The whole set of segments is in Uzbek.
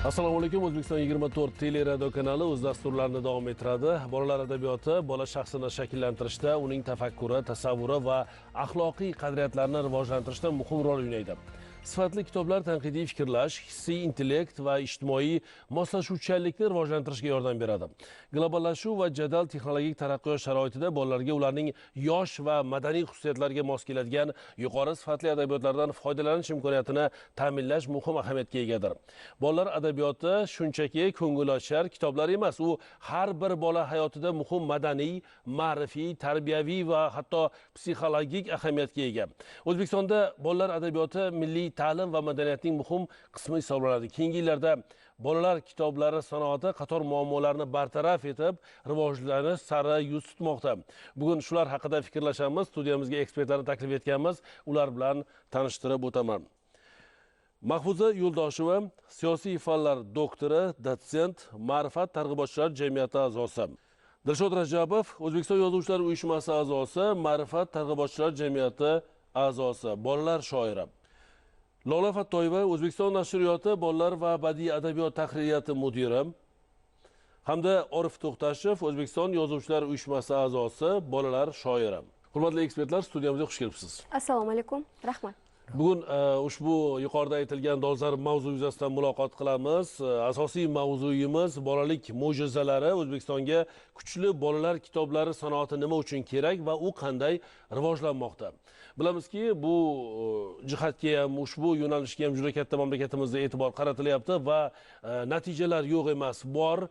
Assalomu alaykum. O'zbekiston 24 teleradio kanali o'z dasturlarini davom ettiradi. Bolalar adabiyoti bola shaxsini shakllantirishda, uning tafakkuri, tasavvuri va axloqiy qadriyatlarini rivojlantirishda muhim rol o'ynaydi. Sifatli kitoblar tanqidiy fikrlash, hissiy intellekt va ijtimoiy moslashuvchanlikni rivojlantirishga yordam beradi. Globallashuv va jadal texnologik taraqqiyot sharoitida bolalarga ularning yosh va madaniy xususiyatlariga mos keladigan yuqori sifatli adabiyotlardan foydalanish imkoniyatini ta'minlash muhim ahamiyatga egadir. Bolalar adabiyoti shunchaki ko'ngilochar kitoblar emas, u har bir bola hayotida muhim madaniy, ma'rifiy, tarbiyaviy va hatto psixologik ahamiyatga ega. O'zbekistonda bolalar adabiyoti milliy ta'lim va madaniyatning muhim qismi hisoblanadi. Keyingi yillarda bolalar kitoblari sanoati qator muammolarni bartaraf etib, rivojlanish sari yuz tutmoqda. Bugun shular haqida fikrlashamiz. Studiyamizga ekspertlarni taklif etganmiz. Ular bilan tanishtirib o'taman. Mahfuza Yo'ldosheva, siyosiy fanlar doktori, dotsent, Ma'rifat targ'ibotchilar jamiyati a'zosi. Dilshod Rajabov, O'zbekiston Yozuvchilar uyushmasi a'zosi, Ma'rifat targ'ibotchilar jamiyati a'zosi, bolalar shoiri. Lola Fattoyeva, O'zbekiston nashriyoti bolalar va badiiy adabiyot tahririyati mudiri. Hamda Orif To'xtashev, O'zbekiston Yozuvchilar uyushmasi a'zosi, bolalar shoiri. Hurmatli ekspertlar, studiyamizga xush kelibsiz. Assalomu alaykum, rahmat. Bugun ushbu yuqorida aytilgan dolzarb mavzu yuzasidan muloqot qilamiz. Asosiy mavzuyimiz bolalik mo'jizalari, O'zbekistonga kuchli bolalar kitoblari sanoati nima uchun kerak va u qanday rivojlanmoqda. Bilamizki, bu jihatga ham, ushbu yo'nalishga ham juda katta mamlakatimizda e'tibor qaratilyapti va natijalar yo'q emas, bor.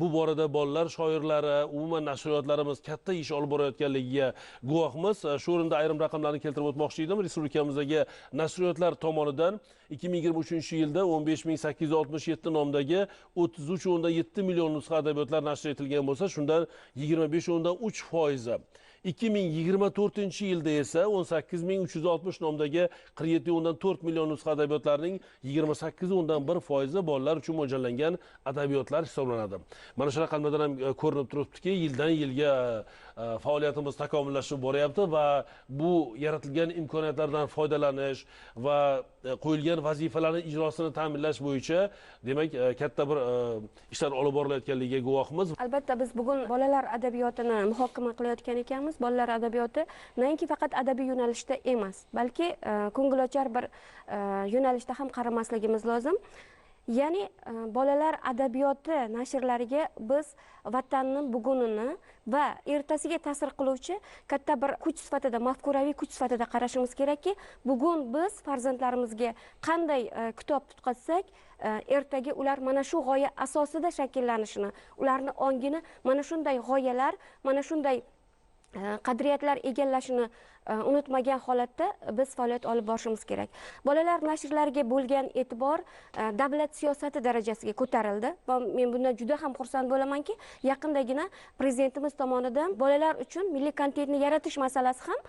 Bu borada bolalar shoirlari, umuman nashriyotlarimiz katta ish olib borayotganligiga guvohmiz. Shu o'rinda ayrim raqamlarni keltirib o'tmoqchi edim. Respublikamizdagi nashriyotlar tomonidan 2023-yilda 15867 nomdagi 33,7 million nusxa adabiyotlar nashr etilgan bo'lsa, shundan 25,3%. 2024-yilda esa 18360 nomdagi 47,4 million nusxa adabiyotlarning 28,1% bolalar uchun mo'ljallangan adabiyotlar hisoblanadi. Mana shu raqamlardan ham ko'rinib turibdiki, yildan yilga faoliyatimiz takomillashib boryapti va bu yaratilgan imkoniyatlardan foydalanish va qo'yilgan vazifalarning ijrosini ta'minlash bo'yicha demak katta bir ishlar olib borilayotganligiga guvohmiz. Albatta, biz bugun bolalar adabiyotini muhokama qilayotgan ekanmiz. Bolalar adabiyoti nainki faqat adabiy yo'nalishda emas, balki ko'ngilochar bir yo'nalishda ham qaramasligimiz lozim. Ya'ni bolalar adabiyoti nashrlariga biz vatanning bugunini va ertasiga ta'sir qiluvchi katta bir kuch sifatida, mafkuraviy kuch sifatida qarashimiz kerakki, bugun biz farzandlarimizga qanday kitob tutqazsak, ertaga ular mana shu g'oya asosida shakllanishini, ularni ongini mana shunday g'oyalar, mana shunday qadriyatlar egallashini unutmagan holatda biz faoliyat olib borishimiz kerak. Bolalar nashrlariga bo'lgan e'tibor davlat siyosati darajasiga ko'tarildi va men bundan juda ham xursand bo'lamanki, yaqindagina prezidentimiz tomonidan bolalar uchun milliy kontentni yaratish masalasi ham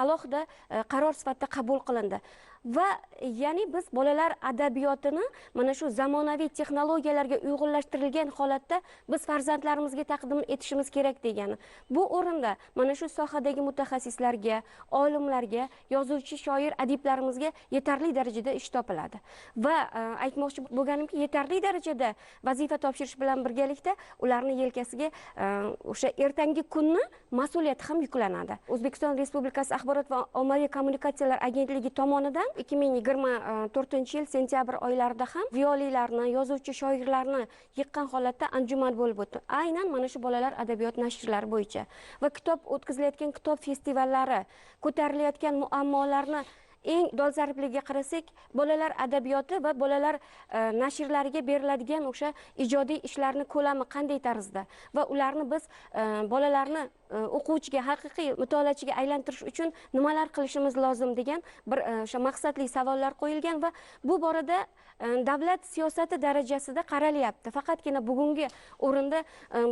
alohida qaror sifatida qabul qilindi. Va ya'ni biz bolalar adabiyotini mana shu zamonaviy texnologiyalarga uyg'unlashtirilgan holatda biz farzandlarimizga taqdim etishimiz kerak degani. Bu o'rinda mana shu sohadagi mutaxassislarga, olimlarga, yozuvchi, shoir, adiblarimizga yetarli darajada ish topiladi. Va aytmoqchi bo'lganimki, yetarli darajada vazifa topshirish bilan birgalikda ularning yelkasiga o'sha ertangi kunni mas'uliyati ham yuklanadi. O'zbekiston Respublikasi Axborot va ommaviy kommunikatsiyalar agentligi tomonidan 2024-yil sentyabr oylarida ham ziyolilarni, yozuvchi, shoirlarni yiqqan holatda anjuman bo'lib o'tdi. Aynan mana shu bolalar adabiyot nashrlari bo'yicha va kitob o'tkazilayotgan kitob festivallari, ko'tarilayotgan muammolarni eng dolzarbligiga qarasak, bolalar adabiyoti va bolalar nashrlariga beriladigan o'sha ijodiy ishlarni ko'lami qanday tarzda va ularni biz bolalarni o'quvchiga, haqiqiy mutolaachiga aylantirish uchun nimalar qilishimiz lozim degan bir o'sha maqsadli savollar qo'yilgan va bu borada davlat siyosati darajasida qaralyapti. Faqatgina bugungi o'rinda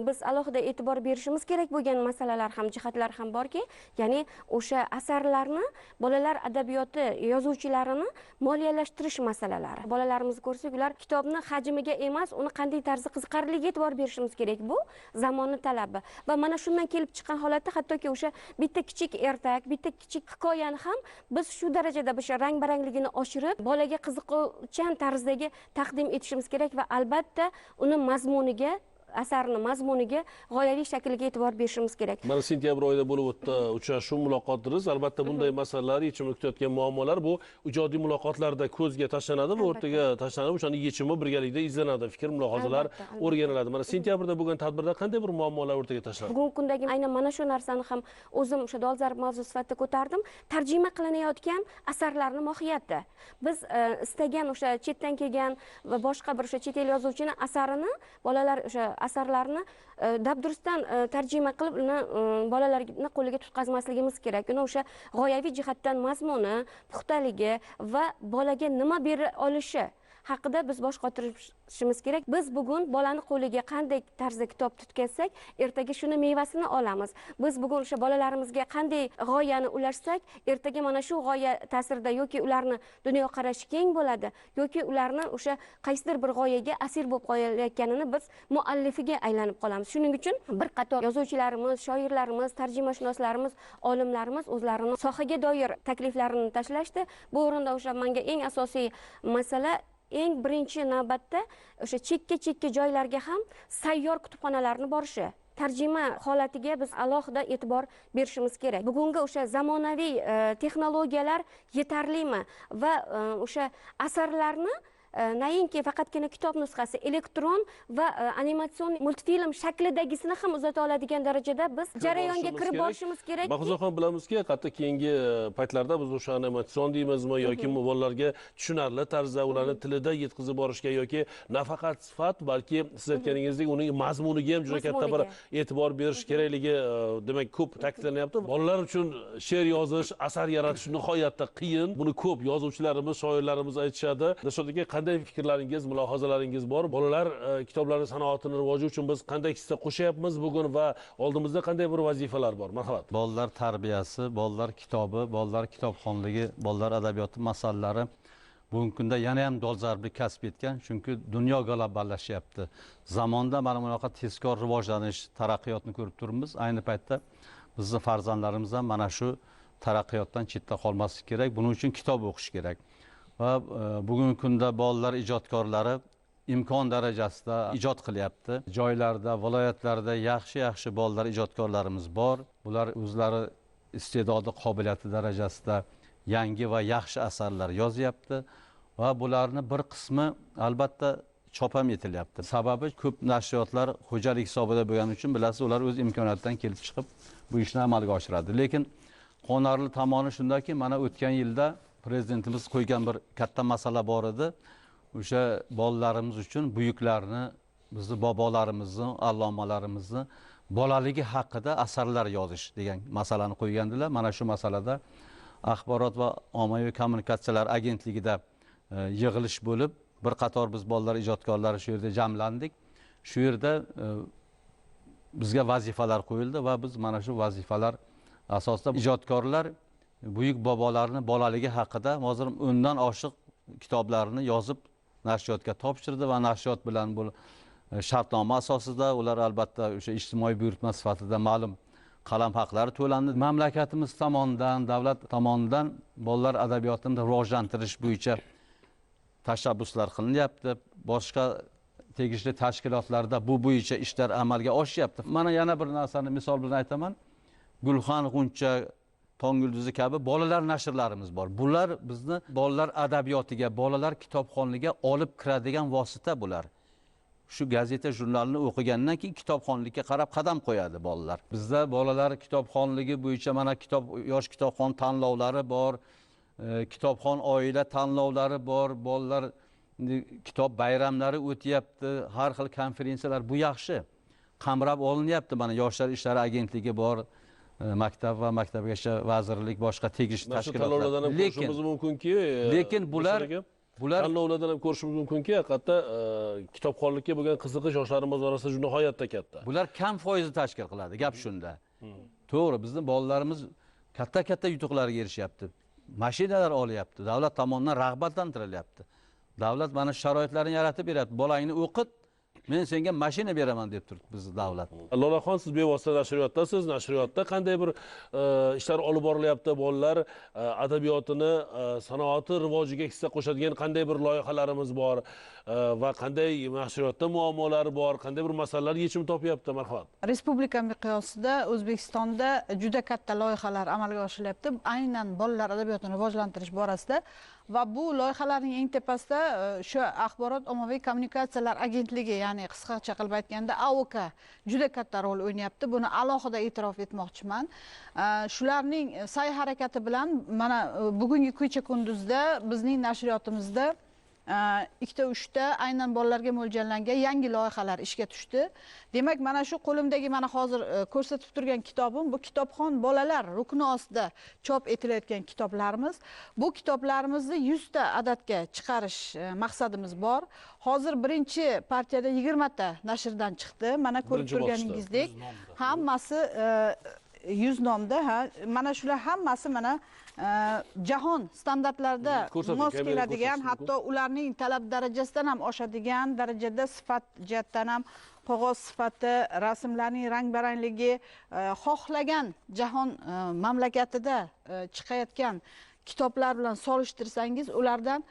biz alohida e'tibor berishimiz kerak bo'lgan masalalar ham, jihatlar ham borki, ya'ni o'sha asarlarni bolalar adabiyoti adabiyoti yozuvchilarini moliyalashtirish masalalari. Bolalarimizni ko'rsak, ular kitobni hajmiga emas, uni qanday tarzda qiziqarligiga e'tibor berishimiz kerak. Bu zamonni talabi. Va mana shundan kelib chiqqan holatda hattoki o'sha bitta kichik ertak, bitta kichik hikoyani ham biz shu darajada o'sha rang-barangligini oshirib, bolaga qiziquvchan tarzdagi taqdim etishimiz kerak va albatta uni mazmuniga, asarni mazmuniga, g'oyaviy shakliga e'tibor berishimiz kerak. Mana sentyabr oyida bo'lib o'tdi uchrashuv, muloqotimiz. Albatta bunday masalalar, yechimini kutayotgan muammolar bu ijodiy muloqotlarda ko'zga tashlanadi va o'rtaga tashlanib, o'shani yechimi birgalikda izlanadi, fikr mulohazalar o'rganiladi. Mana sentyabrda bo'lgan tadbirda qanday bir muammolar o'rtaga tashlandi? Bugungi kundagi aynan mana shu narsani ham o'zim o'sha dolzarb mavzu sifatida ko'tardim. Tarjima qilinayotgan asarlarning mohiyati. Biz istagan o'sha chetdan kelgan va boshqa bir o'sha chet el yozuvchining asarini bolalar o'sha asarlarni dabdurustdan tarjima qilib uni bolalarni qo'liga tutqazmasligimiz kerak. Uni o'sha g'oyaviy jihatdan mazmuni, puxtaligi va bolaga nima bera olishi haqida biz bosh qotirishimiz kerak. Biz bugun bolani qo'liga qanday tarzda kitob tutkazsak, ertaga shuni mevasini olamiz. Biz bugun o'sha bolalarimizga qanday g'oyani ulashsak, ertaga mana shu g'oya ta'sirida yoki ularni dunyoqarashi keng bo'ladi, yoki ularni o'sha qaysidir bir g'oyaga asir bo'lib qolayotganini biz muallifiga aylanib qolamiz. Shuning uchun bir qator yozuvchilarimiz, shoirlarimiz, tarjimashunoslarimiz, olimlarimiz o'zlarini sohaga doir takliflarini tashlashdi. Bu o'rinda o'sha menga eng asosiy masala, eng birinchi navbatda o'sha chekka-chekka joylarga ham sayyor kutubxonalarni borishi, tarjima holatiga biz alohida e'tibor berishimiz kerak. Bugungi o'sha zamonaviy texnologiyalar yetarlimi va o'sha asarlarni nainki faqatgina kitob nusxasi, elektron va animatsion multfilm shaklidagisini ham uzata oladigan darajada biz jarayonga kirib borishimiz kerak. Mahfuzaxon, bilamizki, hatto keyingi paytlarda biz o'sha animatsion deymizmi yoki bolalarga tushunarli tarzda ularni tilida yetkazib borishga yoki nafaqat sifat, balki siz aytganingizdek uning mazmuniga ham juda katta bir e'tibor berish kerakligi demak ko'p ta'kidlanyapti. Bolalar uchun she'r yozish, asar yaratish nihoyatda qiyin. Buni ko'p yozuvchilarimiz, shoirlarimiz aytishadi. Dilshod aka, qanday fikrlaringiz, mulohazalaringiz bor? Bolalar kitoblari sanoatini rivoji uchun biz qanday hissa qo'shyapmiz bugun va oldimizda qanday bir vazifalar bor? Marhamat. Bolalar tarbiyasi, bolalar kitobi, bolalar kitobxonligi, bolalar adabiyoti masalalari bugungi kunda yana ham dolzarbli kasb etgan, chunki dunyo globallashyapti. Zamonda mana bunaqa tezkor rivojlanish, taraqqiyotni ko'rib turibmiz. Ayni paytda bizni farzandlarimiz ham mana shu taraqqiyotdan chetda qolmasligi kerak. Buning uchun kitob o'qish kerak. Va bugungi kunda bolalar ijodkorlari imkon darajasida ijod qilyapti. Joylarda, viloyatlarda yaxshi-yaxshi bolalar ijodkorlarimiz bor. Bular o'zlari iste'dodi, qobiliyati darajasida yangi va yaxshi asarlar yozyapti va bularni bir qismi albatta chop ham etilyapti. Sababi ko'p nashriyotlar xo'jalik hisobida bo'lgani uchun, bilasiz, ular o'z imkoniyatidan kelib chiqib bu ishni amalga oshiradi. Lekin quvonarli tomoni shundaki, mana o'tgan yilda prezidentimiz qo'ygan bir katta masala bor edi. O'sha bolalarimiz uchun buyuklarni, bizni bobolarimizni, allomalarimizni bolaligi haqida asarlar yozish degan masalani qo'ygandilar. Mana shu masalada Axborot va ommaviy kommunikatsiyalar agentligida yig'ilish bo'lib, bir qator biz bolalar ijodkorlari shu yerda jamlandik. Shu yerda bizga vazifalar qo'yildi va biz mana shu vazifalar asosida ijodkorlar buyuk bobolarni bolaligi haqida hozir 10 dan oshiq kitoblarni yozib nashriyotga topshirdi va nashriyot bilan bu shartnoma asosida ular albatta o'sha ijtimoiy buyurtma sifatida ma'lum qalam haqlari to'landi. Mamlakatimiz tomonidan, davlat tomonidan bolalar adabiyotini rivojlantirish bo'yicha tashabbuslar qilinyapti. Boshqa tegishli tashkilotlarda bu bo'yicha ishlar amalga oshyapti. Mana yana bir narsani misol bilan aytaman. Gulxan, G'uncha, Tong yulduzi kabi bolalar nashrlarimiz bor. Bular bizni bolalar adabiyotiga, bolalar kitobxonligiga olib kiradigan vosita bular. Shu gazeta, jurnalni o'qigandan keyin kitobxonlikka qarab qadam qo'yadi bolalar. Bizda bolalar kitobxonligi bo'yicha mana kitob, yosh kitobxon tanlovlari bor, kitobxon oila tanlovlari bor, bolalar kitob bayramlari o'tyapti, har xil konferensiyalar. Bu yaxshi. Qamrab olinyapti. Mana Yoshlar ishlari agentligi bor, maktab va maktabgacha vazirlik, boshqa tegishli tashkilotlar. Lekin ko'rishimiz mumkinki, lekin bular tanlovlardan ham ko'rishimiz mumkinki, haqiqatda kitobxonlikka bo'lgan qiziqish yoshlarimiz orasida juda nihoyatda katta. Bular kam foizni tashkil qiladi, gap shunda. To'g'ri, bizning bolalarimiz katta-katta yutuqlarga erishyapti. Mashinalar olyapti, davlat tomonidan rag'batlantirilyapti. Davlat mana shu sharoitlarni yaratib beryapti. Bolangni o'qit, men senga mashina beraman deb turibdi bizni davlat. Lolaxon, siz bevosita nashriyotdasiz. Nashriyotda qanday bir ishlar olib borilyapti? Bolalar adabiyotini sanoati rivojiga hissa qo'shadigan qanday bir loyihalarimiz bor va qanday nashriyotda muammolar bor, qanday bir masalalar yechim topyapti? Marhamat. Respublika miqyosida O'zbekistonda juda katta loyihalar amalga oshirilyapti, aynan bolalar adabiyotini rivojlantirish borasida. Va bu loyihalarning eng tepasida o'sha axborot ommaviy kommunikatsiyalar agentligi, ya'ni qisqacha qilib aytganda AOK juda katta rol o'ynayapti. Buni alohida e'tirof etmoqchiman. Shularning sa'y harakati bilan mana bugungi kecha kunduzda bizning nashriyotimizda 2-3 ta aynan bolalarga mo'ljallangan yangi loyihalar ishga tushdi. Demak, mana shu qo'limdagi mana hozir ko'rsatib turgan kitobim, bu kitobxon bolalar rukni ostida chop etilayotgan kitoblarimiz. Bu kitoblarimizni 100 ta adadga chiqarish maqsadimiz bor. Hozir birinchi partiyada 20 ta nashrdan chiqdi. Mana ko'rib turganingizdek, hammasi 100 nomda, ha, mana shular hammasi mana jahon standartlarida mos keladigan, hatto ularning talab darajasidan ham oshadigan darajada sifat jihatdan ham, qog'oz sifati, rasmlarning rang-barangligi, xohlagan jahon mamlakatida chiqayotgan kitoblar bilan solishtirsangiz ulardan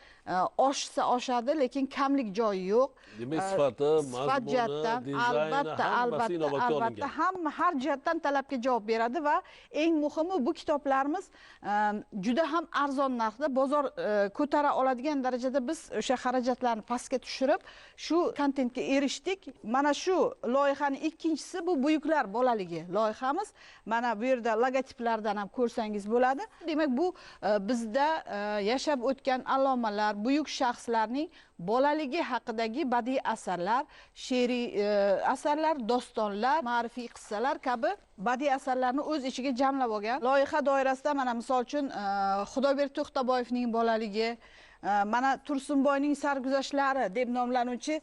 oshsa oshadi, lekin kamlik joyi yo'q. Demak, sifati, mazmuni, albatta, albatta, albatta, hamma har jihatdan talabga javob beradi va eng muhimi bu kitoblarimiz juda ham arzon narxda bozor ko'tara oladigan darajada biz o'sha xarajatlarni pastga tushirib shu kontentga erishdik. Mana shu loyihaning ikkinchisi bu buyuklar bolaligi loyihamiz. Mana bu yerda logotiplardan ham ko'rsangiz bo'ladi. Demak, bu bizda yashab o'tgan allomalar, buyuk shaxslarning bolaligi haqidagi badiiy asarlar, she'riy asarlar, dostonlar, ma'rifiy qissalar kabi badiiy asarlarni o'z ichiga jamlab olgan. Loyiha doirasida mana misol uchun Xudoyberdi To'xtaboyevning bolaligi, mana Tursunboyning sarguzashtlari deb nomlanuvchi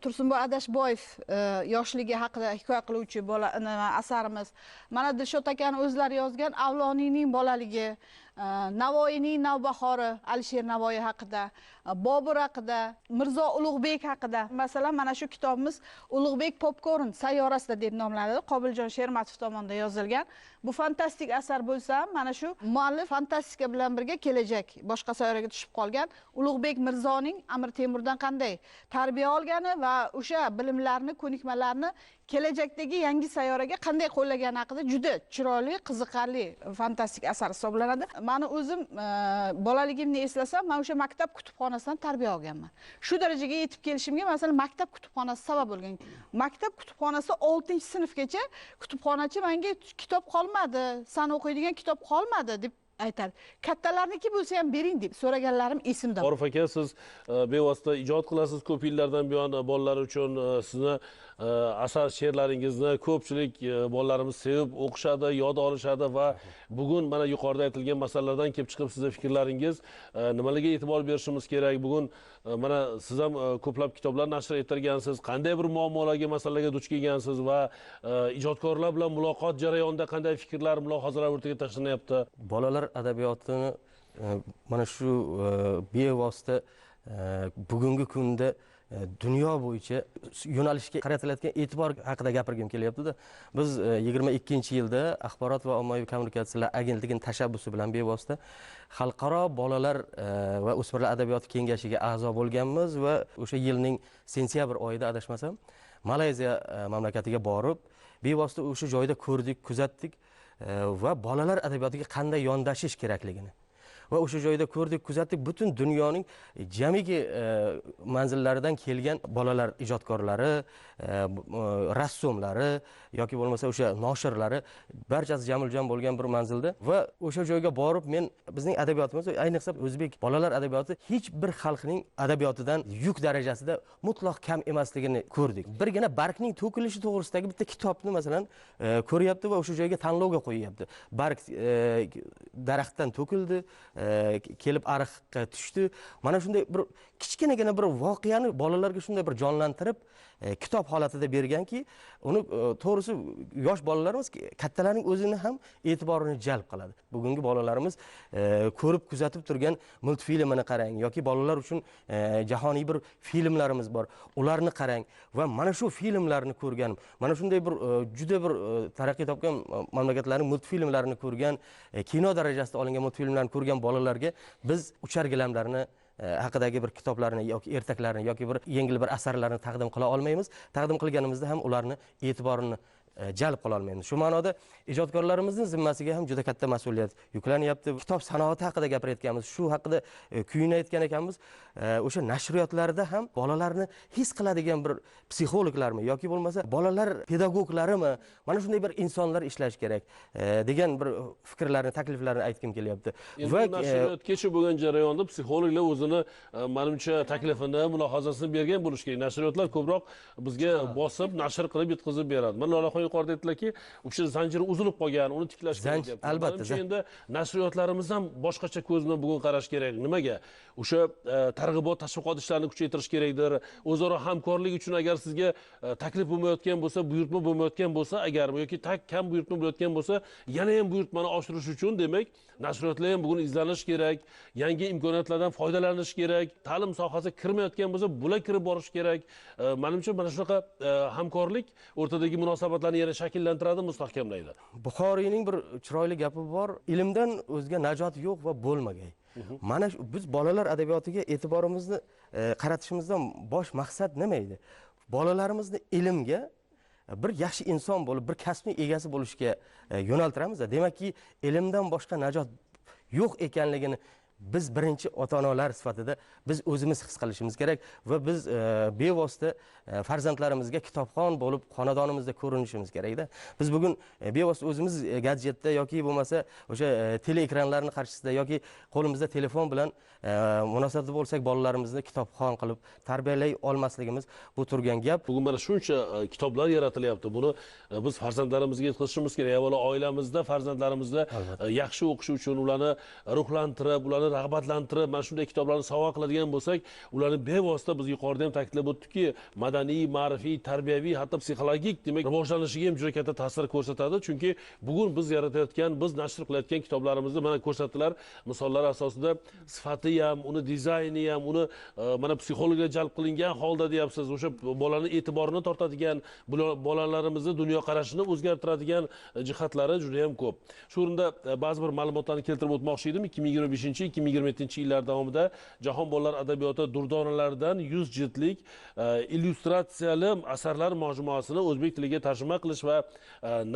Tursunboy Adashboyev yoshligi haqida hikoya qiluvchi bola asarimiz, mana Dilshod akani o'zlari yozgan Avloniyning bolaligi, Navoiyning Navbahori, Alisher Navoiy haqida, Bobur haqida, Mirzo Ulug'bek haqida. Masalan, mana shu kitobimiz Ulug'bek popkorn sayyorasida deb nomlanadi. Qobiljon Shermatov tomonidan yozilgan. Bu fantastik asar bo'lsa ham, mana shu muallif fantastika bilan birga kelajak boshqa sayyoraga tushib qolgan Ulug'bek Mirzoning Amir Temurdan qanday tarbiya olgani va o'sha bilimlarni, ko'nikmalarni kelajakdagi yangi sayyoraga qanday qo'llagani haqida juda chiroyli, qiziqarli fantastik asar hisoblanadi. Meni o'zim bolaligimni eslasam, men o'sha maktab kutubxonasidan tarbiya olganman. Shu darajaga yetib kelishimga masalan maktab kutubxonasi sabab bo'lgan. Maktab kutubxonasi 6-sinfgacha kutubxonachi menga kitob qolmadi, san o'qiydigan kitob qolmadi deb aytadi. Kattalarniki bo'lsa ham bering deb so'raganlarim esimda. Orif aka, siz bevosita ijod qilasiz ko'p yillardan buyon bolalar uchun. Sizni asar she'rlaringizni ko'pchilik bolalarimiz sevib o'qishadi, yod olishadi va bugun mana yuqorida aytilgan masalalardan kelib chiqib sizni fikrlaringiz, nimalarga e'tibor berishimiz kerak? Bugun mana siz ham ko'plab kitoblar nashr ettirgansiz, qanday bir muammolarga, masalalarga duch kelgansiz va ijodkorlar bilan muloqot jarayonida qanday fikrlar, mulohazalar o'rtaga tashlanyapti? Bolalar adabiyotini mana shu bevosita bugungi kunda dunyo bo'yicha yo'nalishga qaratilayotgan e'tibor haqida gapirgim kelyapti-da. Biz 22-yilda Axborot va ommaviy kommunikatsiyalar agentligining tashabbusi bilan bevosita Xalqaro bolalar va o'smirlar adabiyoti kengashiga a'zo bo'lganmiz va o'sha yilning sentyabr oyida adashmasam Malayziya mamlakatiga borib, bevosita o'sha joyda ko'rdik, kuzatdik va bolalar adabiyotiga qanday yondashish kerakligini va o'sha joyda ko'rdik, kuzatdik. Butun dunyoning jamiki manzillaridan kelgan bolalar ijodkorlari, rassomlari yoki bo'lmasa o'sha noshirlari barchasi jamul-jam bo'lgan bir manzilda va o'sha joyga borib men bizning adabiyotimiz, ayniqsa o'zbek bolalar adabiyoti hech bir xalqning adabiyotidan yuk darajasida mutlaq kam emasligini ko'rdik. Birgina bargning to'kilishi to'g'risidagi bitta kitobni masalan ko'ryapti va o'sha joyga tanlovga qo'yyapti. Barg daraxtdan to'kildi, kelib ariqqa tushdi. Mana shunday bir kichkinagina bir voqeani bolalarga shunday bir jonlantirib kitob holatida berganki, uni to'g'risi yosh bolalarimiz kattalarning o'zini ham e'tiborini jalb qiladi. Bugungi bolalarimiz ko'rib kuzatib turgan multfilmini qarang yoki bolalar uchun jahoniy bir filmlarimiz bor, ularni qarang va mana shu filmlarni ko'rgan, mana shunday bir juda bir taraqqiy topgan mamlakatlarning multfilmlarini ko'rgan, kino darajasida olingan multfilmlarni ko'rgan bolalarga biz uchar gilamlarni haqidagi bir kitoblarni yoki ertaklarni yoki bir yengil bir asarlarni taqdim qila olmaymiz. Taqdim qilganimizda ham ularni e'tiborini jalb qila olmaymiz. Shu ma'noda ijodkorlarimizning zimmasiga ham juda katta mas'uliyat yuklanyapti. Kitob sanoati haqida gapirayotganmiz, shu haqida kuyunayotgan ekanmiz. O'sha nashriyotlarda ham bolalarni his qiladigan bir psixologlarmi yoki bo'lmasa bolalar pedagoglarimi, mana shunday bir insonlar ishlash kerak degan bir fikrlarni, takliflarni aytgim kelyapti. Va nashriyotgacha bo'lgan jarayonda psixologlar o'zini manimcha taklifini, mulohazasini bergan bo'lishi kerak. Nashriyotlar ko'proq bizga bosib, nashr qilib yetkazib beradi. Mana Lolaxon yuqorida aytdilarki, o'sha zanjir uzilib qolgan, uni tiklash kerak. Albatta. Endi nashriyotlarimiz ham boshqacha ko'z bilan bugun qarash kerak. Nimaga? O'sha targ'ibot, tashviqot ishlarini kuchaytirish kerakdir. O'zaro hamkorlik uchun agar sizga taklif bo'lmayotgan bo'lsa, buyurtma bo'lmayotgan bo'lsa, agar yoki kam buyurtma bo'layotgan bo'lsa, yana ham buyurtmani oshirish uchun demak, nashriyotlar ham bugun izlanish kerak, yangi imkoniyatlardan foydalanish kerak. Ta'lim sohasi kirmayotgan bo'lsa, bular kirib borish kerak. Menimcha mana shunaqa hamkorlik o'rtadagi munosabatlarni yana shakllantiradi, mustahkamlaydi. Buxoriyning bir chiroyli gapi bor: ilmdan o'zga najot yo'q va bo'lmagay. Mana biz bolalar adabiyotiga e'tiborimizni qaratishimizdan bosh maqsad nima edi? Bolalarimizni ilmga, bir yaxshi inson bo'lib, bir kasbning egasi bo'lishga yo'naltiramiz. Demakki, ilmdan boshqa najot yo'q ekanligini biz birinchi ota-onalar sifatida biz o'zimiz his qilishimiz kerak va biz bevosita farzandlarimizga kitobxon bo'lib xonadonimizda ko'rinishimiz kerakda. Biz bugun bevosita o'zimiz gadjetda yoki bo'lmasa o'sha teleekranlarning qarshisida yoki qo'limizda telefon bilan munosabatda bo'lsak, bolalarimizni kitobxon qilib tarbiyalay olmasligimiz bu turgan gap. Bugun mana shuncha kitoblar yaratilyapti. Buni biz farzandlarimizga yetkazishimiz kerak. Avvalo oilamizda farzandlarimizni yaxshi o'qishi uchun ularni ruhlantirib, ularni rag'batlantirib, mana shunday kitoblarni sovg'a qiladigan bo'lsak, ularni bevosita biz yuqorida ham ta'kidlab o'tdikki, madaniy, ma'rifiy, tarbiyaviy, hatto psixologik demak rivojlanishiga ham juda katta ta'sir ko'rsatadi. Chunki bugun biz yaratayotgan, biz nashr qilayotgan kitoblarimizni mana ko'rsatdilar misollar asosida sifati ham, uni dizayni ham, uni mana psixologlar jalb qilingan holda deyapsiz, o'sha bolani e'tiborini tortadigan, bolalarimizni dunyoqarashini o'zgartiradigan jihatlari juda ham ko'p. Shu o'rinda ba'zi bir ma'lumotlarni keltirib o'tmoqchi edim. 2025-2027 yillar davomida Jahon bolalar adabiyoti durdonalaridan 100 jildlik illyustratsiyali asarlar majmuasini o'zbek tiliga tarjima qilish va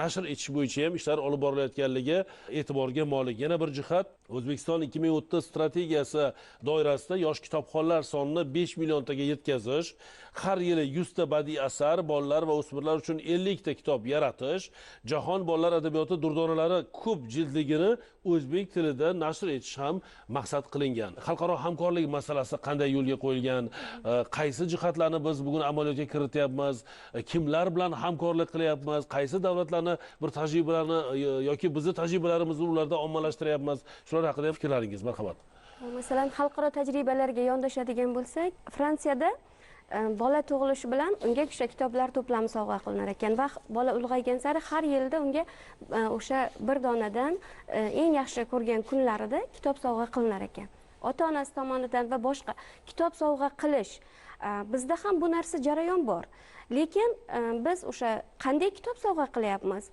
nashr etish bo'yicha ham ishlar olib borilayotganligi e'tiborga molik. Yana bir jihat, O'zbekiston 2030 strategiyasi doirasida yosh kitobxonlar sonini 5 milliontaga yetkazish, har yili 100 ta badiiy asar, bolalar va o'smirlar uchun 50 ta kitob yaratish, Jahon bolalar adabiyoti durdonalari ko'p jildligini o'zbek tilida nashr etish ham maqsad qilingan. Xalqaro hamkorlik masalasi qanday yo'lga qo'yilgan, qaysi jihatlarni biz bugun amaliyotga kirityapmiz, kimlar bilan hamkorlik qilyapmiz, qaysi davlatlarni bir tajribalarni yoki bizni tajribalarimizni ularda ommalashtiryapmiz, shular haqida fikrlaringiz, marhamat. Masalan, xalqaro tajribalarga yondashadigan bo'lsak, Fransiyada bola tug'ilishi bilan unga o'sha kitoblar to'plami sovg'a qilinar ekan va bola ulg'aygan sari har yilda unga o'sha bir donadan eng yaxshi ko'rgan kunlarida kitob sovg'a qilinar ekan. Ota-onasi tomonidan va boshqa kitob sovg'a qilish, bizda ham bu narsa jarayon bor. Lekin biz o'sha qanday kitob sovg'a qilyapmiz?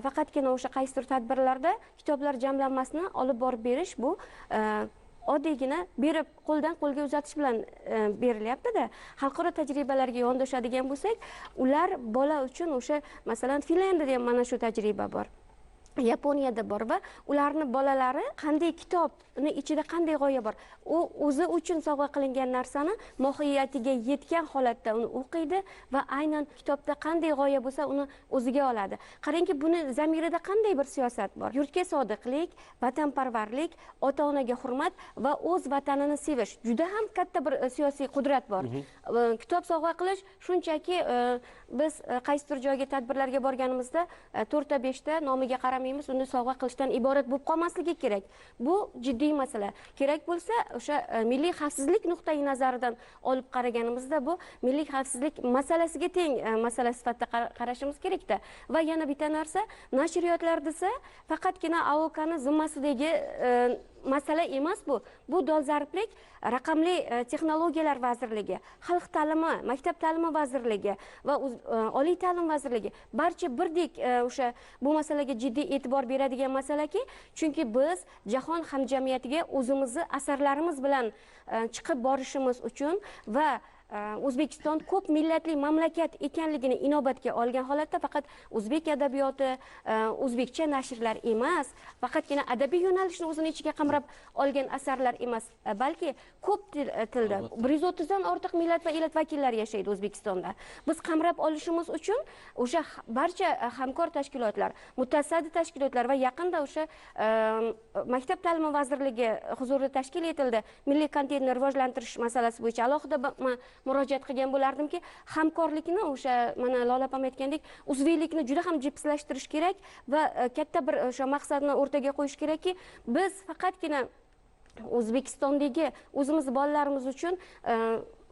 Faqatgina o'sha qaysidir tadbirlarda kitoblar jamlanmasini olib borib berish bu oddiygina berib qo'ldan qo'lga uzatish bilan berilyapti-da. Xalqaro tajribalarga yondashadigan bo'lsak, ular bola uchun o'sha masalan Finlyandiyada ham mana shu tajriba bor. Yaponiyada bor va ularni bolalari qanday kitobni ichida qanday g'oya bor, u o'zi uchun sovg'a qilingan narsani mohiyatiga yetgan holatda uni o'qiydi va aynan kitobda qanday g'oya bo'lsa uni o'ziga oladi. Qarangki, buni zamirida qanday bir siyosat bor. Yurtga sodiqlik, vatanparvarlik, ota-onaga hurmat va o'z vatanini sevish. Juda ham katta bir siyosiy qudrat bor. Kitob sovg'a qilish shunchaki biz qaysidir joyga tadbirlarga borganimizda 4 ta 5 ta nomiga qaramay chiqarmaymiz, uni sovg'a qilishdan iborat bo'lib qolmasligi kerak. Bu jiddiy masala. Kerak bo'lsa, o'sha milliy xavfsizlik nuqtai nazaridan olib qaraganimizda bu milliy xavfsizlik masalasiga teng masala sifatida qarashimiz kerakda. Va yana bitta narsa, nashriyotlar desa faqatgina AOKni zimmasidagi masala emas bu. Bu dolzarblik raqamli texnologiyalar vazirligi, xalq ta'limi, maktab ta'limi vazirligi va oliy ta'lim vazirligi barcha birdek o'sha bu masalaga jiddiy e'tibor beradigan masalaki, chunki biz jahon hamjamiyatiga o'zimizni asarlarimiz bilan chiqib borishimiz uchun va O'zbekiston ko'p millatli mamlakat ekanligini inobatga olgan holatda faqat o'zbek adabiyoti, o'zbekcha nashrlar emas, faqatgina adabiy yo'nalishni o'zini ichiga qamrab olgan asarlar emas, balki ko'p tilda 130 dan ortiq millat va elat vakillari yashaydi O'zbekistonda. Biz qamrab olishimiz uchun o'sha barcha hamkor tashkilotlar, mutasaddi tashkilotlar va yaqinda o'sha Maktab ta'limi vazirligi huzurida tashkil etildi milliy kontentni rivojlantirish masalasi bo'yicha alohida murojaat qilgan bo'lardimki, hamkorlikni o'sha mana Lola opam aytgandek, uzviylikni juda ham jipslashtirish kerak va katta bir o'sha maqsadni o'rtaga qo'yish kerakki, biz faqatgina O'zbekistondagi o'zimiz bolalarimiz uchun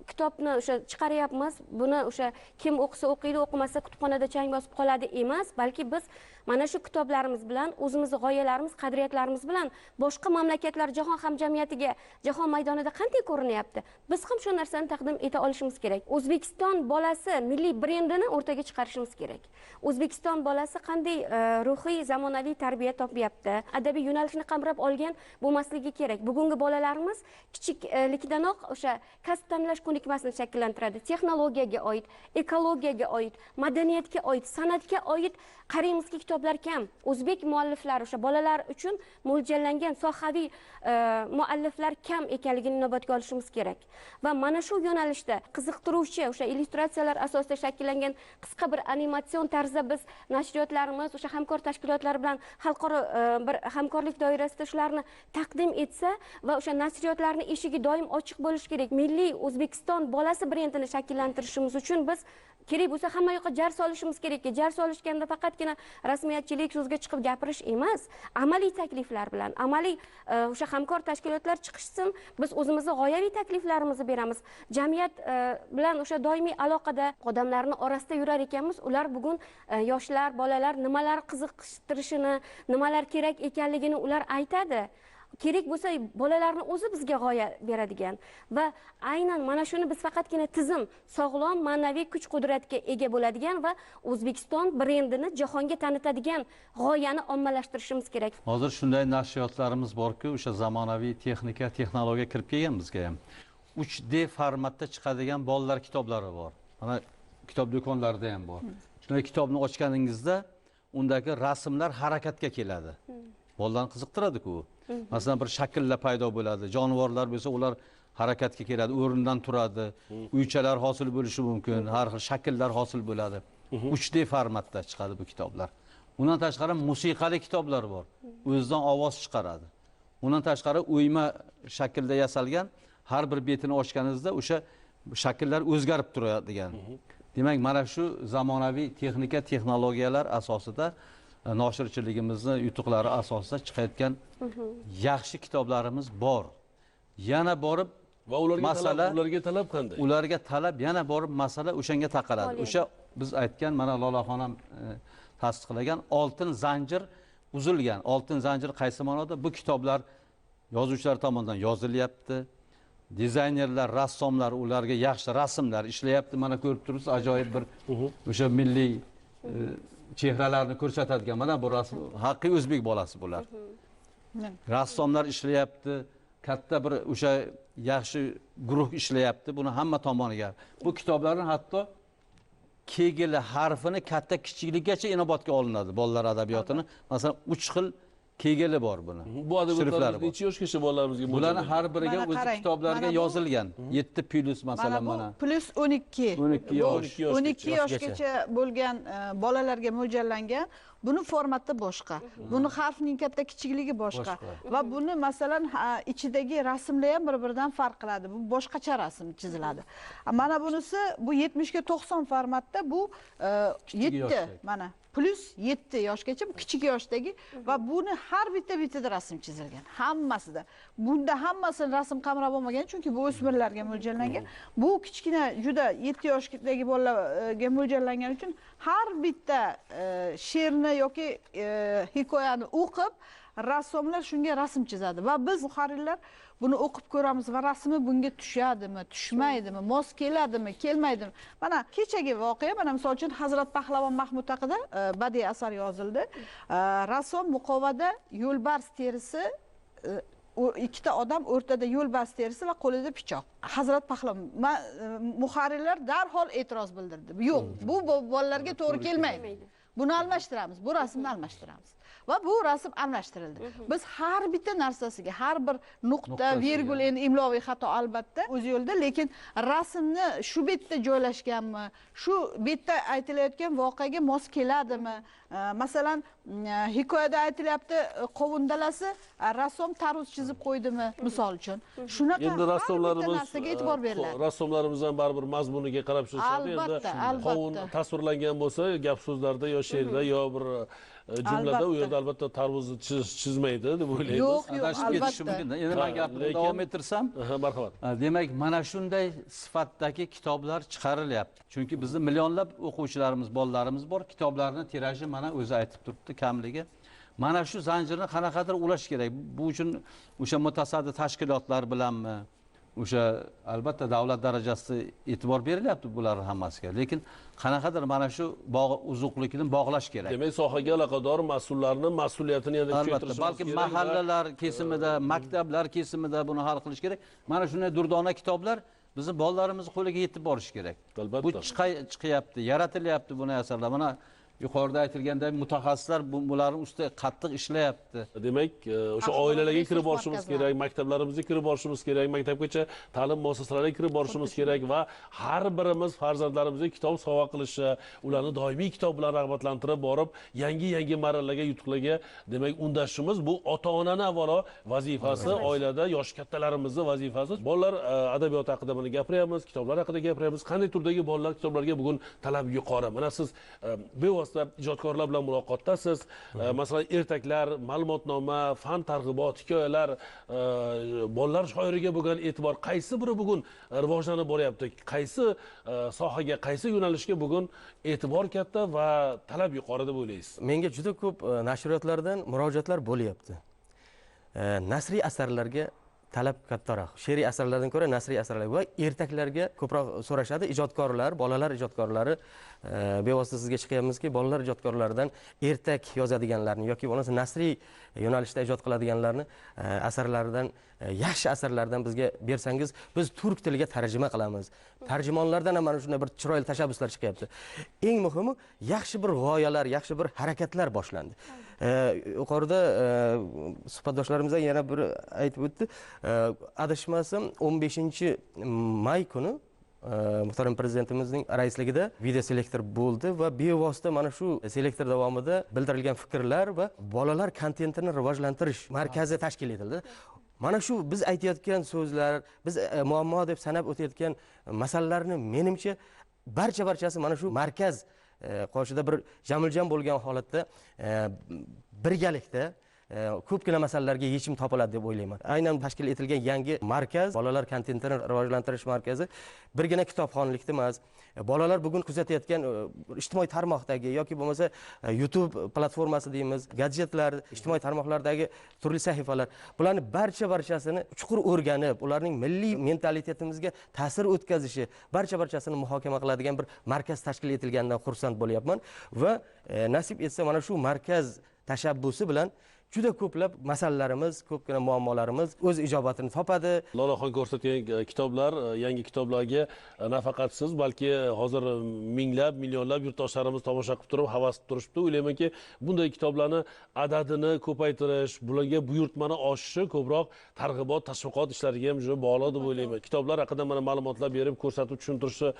kitobni o'sha chiqaryapmiz, buni o'sha kim o'qisa o'qiydi, o'qimasa kutubxonada chang bosib qoladi emas, balki biz mana shu kitoblarimiz bilan o'zimizni g'oyalarimiz, qadriyatlarimiz bilan boshqa mamlakatlar, jahon hamjamiyatiga, jahon maydonida qanday ko'rinyapti, biz ham shu narsani taqdim eta olishimiz kerak. O'zbekiston bolasi milliy brendini o'rtaga chiqarishimiz kerak. O'zbekiston bolasi qanday ruhiy zamonaviy tarbiya topyapti, adabiy yo'nalishni qamrab olgan bo'lmasligi kerak. Bugungi bolalarimiz kichiklikdanoq o'sha kasb tanlash ko'nikmasini shakllantiradi. Texnologiyaga oid, ekologiyaga oid, madaniyatga oid, san'atga oid qaraymizki kitoblar kam. O'zbek mualliflari o'sha bolalar uchun mo'ljallangan sohaviy mualliflar kam ekanligini inobatga olishimiz kerak. Va mana shu yo'nalishda qiziqtiruvchi o'sha illyustratsiyalar asosida shakllangan qisqa bir animatsion tarzda biz nashriyotlarimiz o'sha hamkor tashkilotlar bilan xalqaro bir hamkorlik doirasida shularni taqdim etsa va o'sha nashriyotlarning eshigi doim ochiq bo'lishi kerak. Milliy O'zbekiston bolasi brendini shakllantirishimiz uchun biz kerak bo'lsa hamma yoqqa jar solishimiz kerakki, jar solishganda faqatgina rasmiyatchilik, so'zga chiqib gapirish emas, amaliy takliflar bilan, amaliy o'sha hamkor tashkilotlar chiqishsin, biz o'zimizni g'oyaviy takliflarimizni beramiz. Jamiyat bilan o'sha doimiy aloqada odamlarning orasida yurar ekanmiz, ular bugun yoshlar, bolalar nimalar qiziqtirishini, nimalar kerak ekanligini ular aytadi. Kerak bo'lsa bolalarni o'zi bizga g'oya beradigan va aynan mana shuni biz faqatgina tizim sog'lom ma'naviy kuch-qudratga ega bo'ladigan va O'zbekiston brendini jahonga tanitadigan g'oyani ommalashtirishimiz kerak. Hozir shunday nashriyotlarimiz borki, o'sha zamonaviy texnika, texnologiya kirib kelgan bizga ham. 3D formatda chiqadigan bolalar kitoblari bor. Mana kitob do'konlarida ham bor. Shunday kitobni ochganingizda undagi rasmlar harakatga keladi. Bolalarni qiziqtiradi-ku. Masalan, bir shakllar paydo bo'ladi, jonivorlar bo'lsa ular harakatga keladi, o'rnidan turadi, uychalar hosil bo'lishi mumkin, har xil shakllar hosil bo'ladi. 3D formatda chiqadi bu kitoblar. Undan tashqari musiqali kitoblar bor. O'zidan ovoz chiqaradi. Undan tashqari o'yma shaklda yasalgan, har bir betini ochganingizda o'sha shakllar o'zgarib turadigan. Demak, mana shu zamonaviy texnika, texnologiyalar asosida noshirchiligimizni yutuqlari asosida chiqayotgan yaxshi kitoblarimiz bor. Yana borib va ularga masala, ularga talab qanday? Ularga talab yana borib masala o'shanga taqaladi. O'sha biz aytgan, mana Lolaxonam tasdiqlagan oltin zanjir uzilgan. Oltin zanjir qaysi ma'noda? Bu kitoblar yozuvchilar tomonidan yozilyapti. Dizaynerlar, rassomlar ularga yaxshi rasmlar ishlayapti. Mana ko'rib turibsiz, ajoyib bir o'sha milliy chehralarni ko'rsatadigan mana bu rasm haqiqiy o'zbek bolasi bular. Rassomlar ishlayapti, katta bir o'sha yaxshi guruh ishlayapti buni hamma tomoniga. Bu kitoblarni hatto kegeli harfini katta kichikligacha inobatga olinadi bolalar adabiyotini. Masalan, 3 xil kegeli bor buni. Bu adabiyotlar necha yoshgacha bolalarimizga bularni har biriga o'zi kitoblarga yozilgan. 7 plus masalan mana. Plus 12. 12 yosh. 12 yoshgacha bo'lgan bolalarga mo'ljallangan. Buni formati boshqa. Buni harfning katta kichikligi boshqa. Va buni masalan ichidagi rasmlar ham bir-biridan farq qiladi. Bu boshqacha rasm chiziladi. Mana bunisi bu 70 ga 90 formatda, bu 7 mana. Plus 7 yoshgacha, bu kichik yoshdagi va buni har bittada rasm chizilgan, hammasida. Bunda hammasini rasm qamrab olmagan, chunki bu o'smirlarga mo'ljallangan. Bu kichkina juda 7 yoshdagi bolalarga mo'ljallangani uchun har bitta she'rni yoki hikoyani o'qib, rassomlar shunga rasm chizadi va biz muharrirlar buni o'qib ko'ramiz va rasmi bunga tushadimi, tushmaydimi, mos keladimi, kelmaydimi. Mana kechagi voqea, mana misol uchun Hazrat Pahlavon Mahmud haqida badiiy asar yozildi. Rassom muqovada yo'lbars terisi, ikkita odam o'rtada yo'lbars terisi va qo'lida pichoq. Hazrat Pahlavon, muharrirlar darhol e'tiroz bildirdi. Yo'q, bu bolalarga to'g'ri kelmaydi. Buni almashtiramiz, bu rasmni almashtiramiz. Va bu rasm almashtirildi. Biz har bitta narsasiga, har bir nuqta, virgul, endi imloviy xato albatta o'z yo'lida, lekin rasmni shu betda joylashganmi, shu betda aytilayotgan voqeaga mos keladimi? Masalan, hikoyada aytilyapti qovun dalasi, rassom tarvuz chizib qo'ydimi, misol uchun. Shunaqa endi rassomlarimiz narsaga e'tibor beriladi. Rassomlarimiz ham baribir mazmuniga qarab tushadi. Endi qovun tasvirlangan bo'lsa, gap so'zlarda yo she'rda yo bir jumlada u yerda albatta tarvuzni chizmaydi deb o'ylaymiz. Yo'q, yo'q, albatta. Endi men gapimni davom ettirsam, marhamat. Demak, mana shunday sifatdagi kitoblar chiqarilyapti. Chunki bizni millionlab o'quvchilarimiz, bolalarimiz bor. Kitoblarni tiraji mana o'zi aytib turibdi kamligi. Mana shu zanjirni qanaqadir ulash kerak. Bu uchun o'sha mutasaddi tashkilotlar bilanmi, o'sha albatta davlat darajasida e'tibor berilyapti bularning hammasiga, lekin qanaqadir mana shu uzuqlikni bog'lash kerak. Demak, sohaga aloqador mas'ullarning mas'uliyatini yanada kuchaytirishimiz kerak. Balki mahallalar kesimida, maktablar kesimida buni hal qilish kerak. Mana shunday durdona kitoblar bizni bolalarimiz qo'liga yetib borishi kerak. Bu chiqyapti, yaratilyapti bunday asarlar. Mana yuqorida aytilganday mutaxassislar bularning ustida qattiq ishlayapti. Demak, o'sha oilalarga kirib borishimiz kerak, maktablarimizga kirib borishimiz kerak, maktabgacha ta'lim muassasalariga kirib borishimiz kerak va har birimiz farzandlarimizga kitob sovg'a qilishi, ularni doimiy kitob bilan rag'batlantirib borib, yangi-yangi marralarga, yutuqlarga demak undashimiz bu ota-onani avvalo vazifasi, oilada yosh kattalarimizning vazifasi. Bolalar adabiyoti haqida buni gapiryapmiz, kitoblar haqida gapiryapmiz. Qanday turdagi bolalar kitoblariga bugun talab yuqori? Mana siz bevosita ijodkorlar bilan muloqotdasiz. Masalan, ertaklar, ma'lumotnoma, fan targ'ibot, hikoyalar, bolalar shoiriga bo'lgan e'tibor qaysi biri bugun rivojlanib boryapti? Qaysi sohaga, qaysi yo'nalishga bugun e'tibor katta va talab yuqori deb o'ylaysiz? Menga juda ko'p nashriyotlardan murojaatlar bo'lyapti. Nasriy asarlarga talab kattaroq. She'riy asarlardan ko'ra nasriy asarlar va ertaklarga ko'proq so'rashadi ijodkorlar, bolalar ijodkorlari. Bevosita sizga chiqyapmizki, bolalar ijodkorlaridan ertak yozadiganlarni yoki bo'lmasa nasriy yo'nalishda ijod qiladiganlarni asarlaridan, yaxshi asarlardan bizga bersangiz, biz turk tiliga tarjima qilamiz. Tarjimonlardan ham mana shunday bir chiroyli tashabbuslar chiqyapti. Eng muhimi, yaxshi bir g'oyalar, yaxshi bir harakatlar boshlandi. Yuqorida suhbatdoshlarimizdan yana bir aytib o'tdi. Adashmasam 15 may kuni muhtaram prezidentimizning raisligida video selektor bo'ldi va bevosita mana shu selektor davomida bildirilgan fikrlar va bolalar kontentini rivojlantirish markazi tashkil etildi. Mana shu biz aytayotgan so'zlar, biz muammo deb sanab o'tayotgan masalalarni menimcha barchasi mana shu markaz qoshida bir jamiljam bo'lgan holatda birgalikda ko'pgina masalalarga yechim topiladi deb o'ylayman. Aynan tashkil etilgan yangi markaz, bolalar kontentini rivojlantirish markazi birgina kitobxonlikda emas, bolalar bugun kuzatayotgan ijtimoiy tarmoqdagi yoki bo'lmasa YouTube platformasi deymiz, gadjetlar, ijtimoiy tarmoqlardagi turli sahifalar, bularni barchasini chuqur o'rganib, ularning milliy mentalitetimizga ta'sir o'tkazishi, barchasini muhokama qiladigan bir markaz tashkil etilganidan xursand bo'lyapman va nasib etsa mana shu markaz tashabbusi bilan juda ko'plab masalalarimiz, ko'pgina muammolarimiz o'z ijobatini topadi. Lolaxon ko'rsatgan kitoblar, yangi kitoblarga nafaqat siz, balki hozir minglab, millionlab yurtdoshlarimiz tomosha qilib turib, havas qilib turishibdi. O'ylaymanki, bunday kitoblarni adadini ko'paytirish, bularga buyurtmani oshishi ko'proq targ'ibot, tashviqot ishlariga ham juda bog'liq deb o'ylayman. Kitoblar haqida mana ma'lumotlar berib, ko'rsatib, tushuntirishni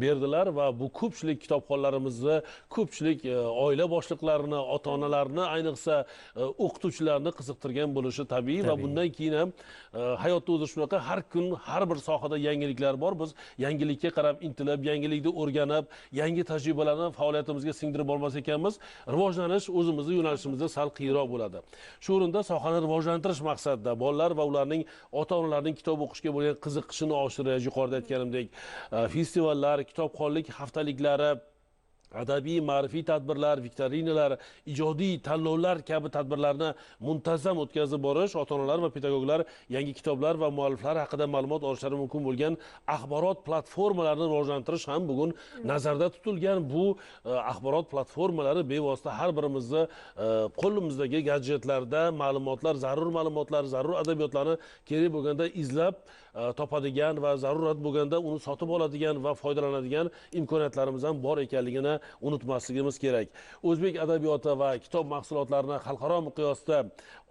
berdilar va bu ko'pchilik kitobxonlarimizni, ko'pchilik oila boshliqlarini, ota-onalarni, ayniqsa o'qituvchilarni qiziqtirgan bo'lishi tabiiy va bundan keyin ham hayotda o'zi shunaqa, har kun har bir sohada yangiliklar bor. Biz yangilikka qarab intilib, yangilikni o'rganib, yangi tajribalarni faoliyatimizga singdirib bormas ekanmiz, rivojlanish o'zimizni yo'nalishimizda sal qiyinroq bo'ladi. Shu o'rinda sohani rivojlantirish maqsadida bolalar va ularning ota-onalarining kitob o'qishga bo'lgan qiziqishini oshirish, yuqorida aytganimdek, festivallar, kitobxonlik haftaliklari, adabiy ma'rifiy tadbirlar, viktorinalar, ijodiy tanlovlar kabi tadbirlarni muntazam o'tkazib borish, ota-onalar va pedagoglar yangi kitoblar va mualliflar haqida ma'lumot olishlari mumkin bo'lgan axborot platformalarini rivojlantirish ham bugun nazarda tutilgan. Bu axborot platformalari bevosita har birimizni qo'limizdagi gadjetlarda ma'lumotlar, zarur ma'lumotlar, zarur adabiyotlarni kerak bo'lganda izlab topadigan va zarurat bo'lganda uni sotib oladigan va foydalanadigan imkoniyatlarimiz ham bor ekanligini unutmasligimiz kerak. O'zbek adabiyoti va kitob mahsulotlarini xalqaro miqyosda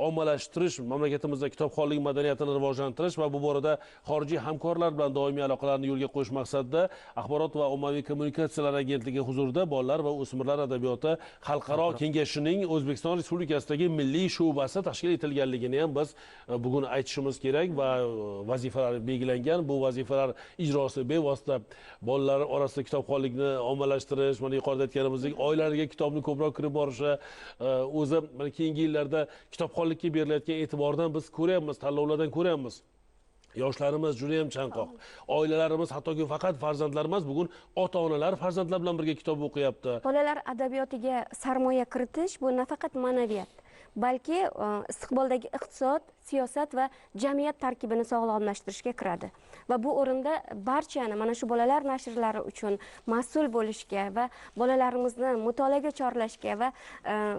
ommalashtirish, mamlakatimizda kitobxonlik madaniyatini rivojlantirish va bu borada xorijiy hamkorlar bilan doimiy aloqalarni yo'lga qo'yish maqsadida Axborot va ommaviy kommunikatsiyalar agentligi huzurida Bolalar va o'smirlar adabiyoti xalqaro kengashining O'zbekiston Respublikasidagi milliy shu'basi tashkil etilganligini ham biz bugun aytishimiz kerak va vazifalar belgilangan. Bu vazifalar ijrosi bevosita bolalar orasida kitobxonlikni ommalashtirish, mana yuqorida aytganimizdek, oilalarga kitobni ko'proq kirib borishi, o'zi mana keyingi yillarda kitobxonlikka berilayotgan e'tibordan biz ko'ryapmiz, tanlovlardan ko'ryapmiz. Yoshlarimiz juda ham chanqoq. Oilalarimiz, hattoki faqat farzandlar emas, bugun ota-onalar farzandlar bilan birga kitob o'qiyapti. Bolalar adabiyotiga sarmoya kiritish bu nafaqat ma'naviyat, balki istiqboldagi iqtisod, siyosat va jamiyat tarkibini sog'lomlashtirishga kiradi. Va bu o'rinda barchani mana shu bolalar nashrlari uchun mas'ul bo'lishga va bolalarimizni mutolaaga chorlashga va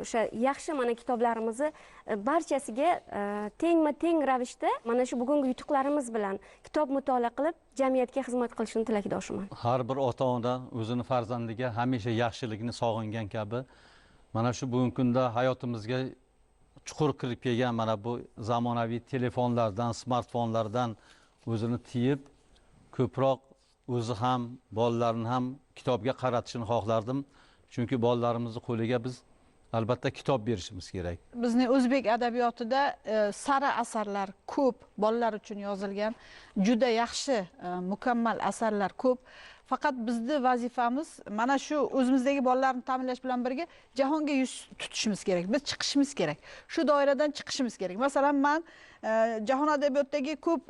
o'sha yaxshi mana kitoblarimizni barchasiga tengma-teng ravishda mana shu bugungi yutuqlarimiz bilan kitob mutolaa qilib jamiyatga xizmat qilishini tilakdoshiman. Har bir ota-ona o'zini farzandiga hamisha yaxshilikni sog'ingan kabi mana shu bugungi kunda hayotimizga chuqur kirib kelgan mana bu zamonaviy telefonlardan, smartfonlardan o'zini tiyib, ko'proq o'zi ham, bolalarini ham kitobga qaratishini xohlardim. Chunki bolalarimizni qo'liga biz albatta kitob berishimiz kerak. Bizning o'zbek adabiyotida sara asarlar ko'p, bolalar uchun yozilgan juda yaxshi, mukammal asarlar ko'p. Faqat bizni vazifamiz mana shu o'zimizdagi bolalarni ta'minlash bilan birga jahonga yuz tutishimiz kerak. Biz chiqishimiz kerak. Shu doiradan chiqishimiz kerak. Masalan, men jahon adabiyotidagi ko'p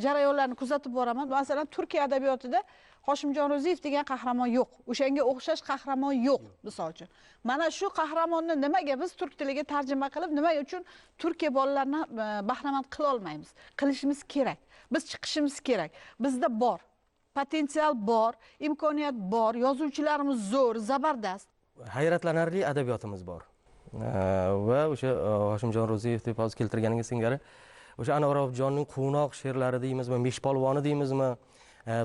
jarayonlarni kuzatib boraman. Masalan, Turkiya adabiyotida Hoshimjon Ro'ziyev degan qahramon yo'q. O'shanga o'xshash qahramon yo'q, misol uchun. Mana shu qahramonni nimaga biz turk tiliga tarjima qilib, nima uchun Turkiya bolalarini bahramand qila olmaymiz? Qilishimiz kerak. Biz chiqishimiz kerak. Bizda bor potensial, bor imkoniyat, bor yozuvchilarimiz zo'r, zabardast. Hayratlanarli adabiyotimiz bor. Va o'sha Hoshimjon Ro'ziyev deb hozir keltirganingiz singari o'sha Anvar Obidjonning quvnoq she'rlari deymizmi, Meshpolvoni deymizmi,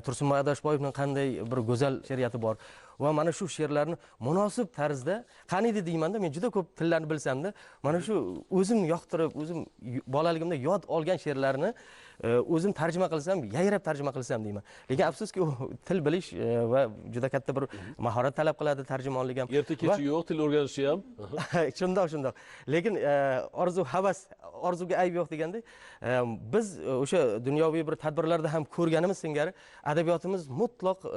Tursunboy Adashboyevning qanday bir go'zal she'riyati bor. Va mana shu she'rlarni munosib tarzda qaniydi deymanda, men juda ko'p tillarni bilsamda, mana shu o'zim yoqtirib, o'zim bolaligimda yod olgan she'rlarni o'zim tarjima qilsam, yayrab tarjima qilsam deyman. Lekin afsuski u til bilish va juda katta bir mahorat talab qiladi tarjimonlik ham. Erta kechi yo'q, til o'rganishi ham. Shundoq, shundoq. Lekin orzu havas, orzuga ayb yo'q degandek, biz o'sha dunyoviy bir tadbirlarda ham ko'rganimiz singari adabiyotimiz mutlaq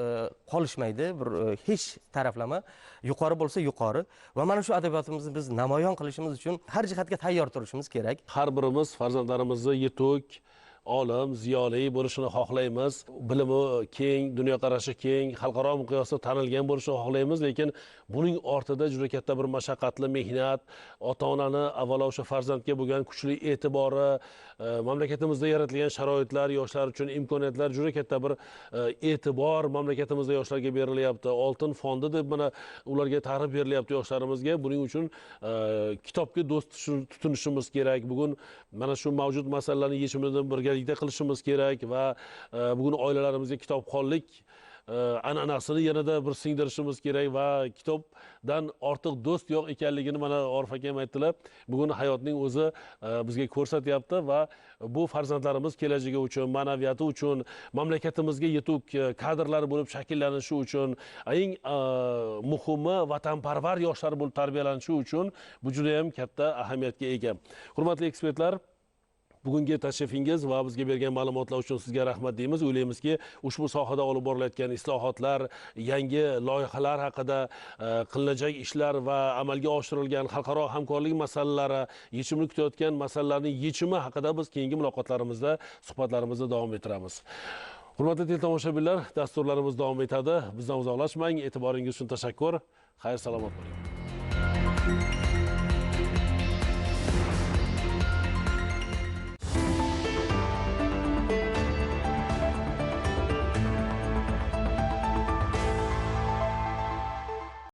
qolishmaydi, bir hech taraflama, yuqori bo'lsa yuqori va mana shu adabiyotimizni biz namoyon qilishimiz uchun har jihatga tayyor turishimiz kerak. Har birimiz farzandlarimizni yetuk, olim, ziyoli bo'lishini xohlaymiz. Bilimi keng, dunyoqarashi keng, xalqaro miqyosda tanilgan bo'lishini xohlaymiz, lekin buning ortida juda katta bir mashaqqatli mehnat, ota-onani avvalo o'sha farzandga bo'lgan kuchli e'tibori, mamlakatimizda yaratilgan sharoitlar, yoshlar uchun imkoniyatlar, juda katta bir e'tibor mamlakatimizda yoshlarga berilyapti. Oltin fondi deb mana ularga ta'rif berilyapti yoshlarimizga. Buning uchun kitobga do'st tutinishimiz kerak. Bugun mana shu mavjud masalalarning yechimini birgalikda qilishimiz kerak va bugun oilalarimizga kitobxonlik an'anasini yanada bir singdirishimiz kerak va kitobdan ortiq do'st yo'q ekanligini mana Orif aka ham aytdilar. Bugun hayotning o'zi bizga ko'rsatyapti va bu farzandlarimiz kelajagi uchun, ma'naviyati uchun, mamlakatimizga yetuk kadrlar bo'lib shakllanishi uchun, eng muhimi vatanparvar yoshlar bo'lib tarbiyalanishi uchun bu juda ham katta ahamiyatga ega. Hurmatli ekspertlar, bugungi tashrifingiz va bizga bergan ma'lumotlar uchun sizga rahmat deymiz. O'ylaymizki, ushbu sohada olib borilayotgan islohotlar, yangi loyihalar haqida qilinajak ishlar va amalga oshirilgan xalqaro hamkorlik masalalari, yechimini kutayotgan masalalarning yechimi haqida biz keyingi muloqotlarimizda, suhbatlarimizda davom ettiramiz. Hurmatli teletomoshabinlar, dasturlarimiz davom etadi. Bizdan uzoqlashmang. E'tiboringiz uchun tashakkur. Xayr, salomat bo'ling.